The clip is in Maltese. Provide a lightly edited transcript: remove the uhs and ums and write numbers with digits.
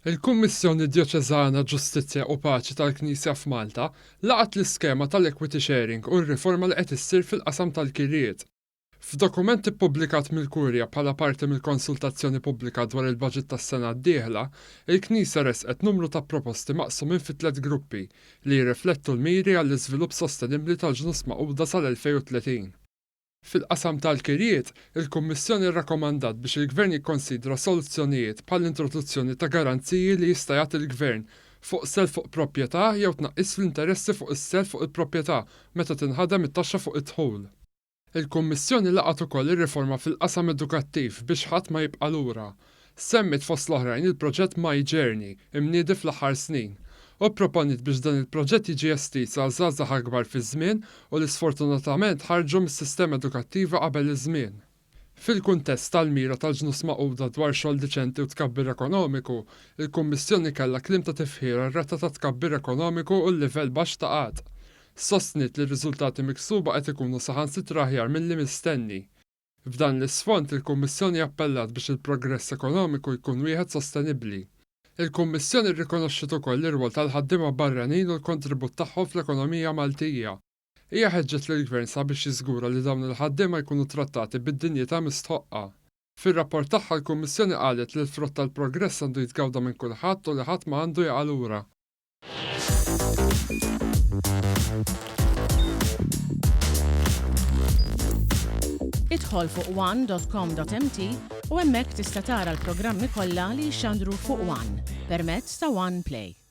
Il-Kummissjoni Djoċeżana Ġustizzja u Paċi tal-Knisja f'Malta laqgħet l-iskema tal-equity sharing u r-riforma li qed issir fil-qasam tal-kirjiet. F'dokument ippubblikat mill-Kurja bħala parti mill-konsultazzjoni pubblika dwar il-baġit tas-sena d-dieħla, il-Knisja ressqet numru ta' proposti maqsumin fi tlett gruppi li jirriflettu l-miri għall-iżvilupp sostenibbli tal-Ġnus Magħquda sal-2030. Fil-qasam tal-kirjiet, il-Kummissjoni rrakkomandat biex il-Gvern jikkonsidra soluzzjonijiet bħall-introduzzjoni ta' garanziji li jista' jagħti l-Gvern fuq self fuq proprjetà jew tnaqqis fl-interessi fuq is-self fuq il-proprjetà meta tinħadem it-taxxa fuq id-dħul. Il-Kummissjoni laqgħet ukoll ir-riforma fil-qasam edukattiv biex ħadd ma jibqa' lura. Semmiet fost l-oħrajn il-proġett My Journey imniedi fl-aħħar snin, u pproponiet biex dan il-proġett jiġi estiż għal żgħażagħ akbar fiż-żmien u li sfortunatament ħarġu mis-sistema edukattiva qabel iż-żmien. Fil-kuntest tal-mira tal-Ġnus Magħquda dwar xogħol diċenti u tkabbir ekonomiku, il-Kummissjoni kellha kliem ta' tifħir għar-rata ta' tkabbir ekonomiku u l-livell baxx ta' qgħad. Sostniet li r-riżultati miksuba qed ikunu saħansitra aħjar milli mistenni. F'dan l-isfond, il-Kummissjoni appellat biex il-progress ekonomiku jkun wieħed sostenibbli. Il-Kummissjoni rrikonoxxiet ukoll l-irwol tal-ħaddiema barranin u l-kontribut tagħhom fl-ekonomija Maltija. Hija ħeġġet lill-Gvern sabiex jiżgura li dawn il-ħaddiema jkunu trattati bid-dinjità mistħoqqa. Fir-rapport tagħha l-Kummissjoni qalet li l-frott tal-progress għandu jitgawda minn kulħadd u li ħadd ma għandu jaqa' lura. Idħol fuq one.com.mt u hemmhekk tista' tara l-programmi kollha li jixxandru fuq One permezz ta' One Play.